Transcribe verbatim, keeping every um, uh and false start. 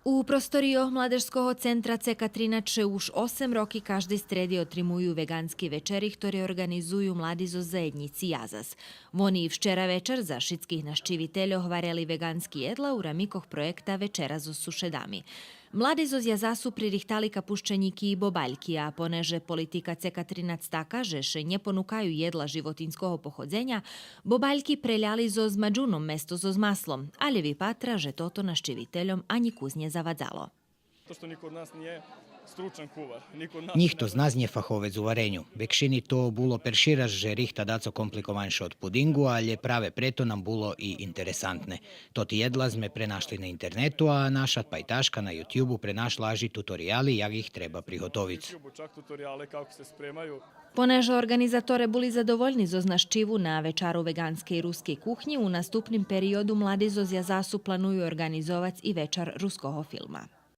У просторийох Младежского центра Цека тринац ше уж осем роки каждей стреди отримую веґански вечери, хтори орґанизую млади зоз заєднїци Язас. Вони и вчера вечар за шицких нащивительох варели веґански єдла у рамикох проєкта Вечера зоз сушедами. Млади зоз Язасу пририхтали капущенїки и бобальки, а понеже политика Цека тринац така же ше нє понукаю єдла животинского походзеня, бобальки преляли зоз маджуном место зоз маслом, алє випатра же тото нащивительом анї кус нє завадзало. То што нико од нас није стручан кувар, нико од нас Нїхто з нас нє фаховец у вареню. Векшини то було перши раз же рихта дацо компликованше од пудинґу, алє праве прето нам було и интересантне. Тоти єдла зме пренашли на интернету, а наша пайташка на Ютюбу пренашла аж и туторияли як их треба приготовиц. Ютубу чак туторијале како се спремају. Понеже орґанизаторе були задовольни зоз нащиву на вечару веґанскей рускей кухнї, у наступним периоду млади зоз Язасу планую орґанизовац и вечар руского филма.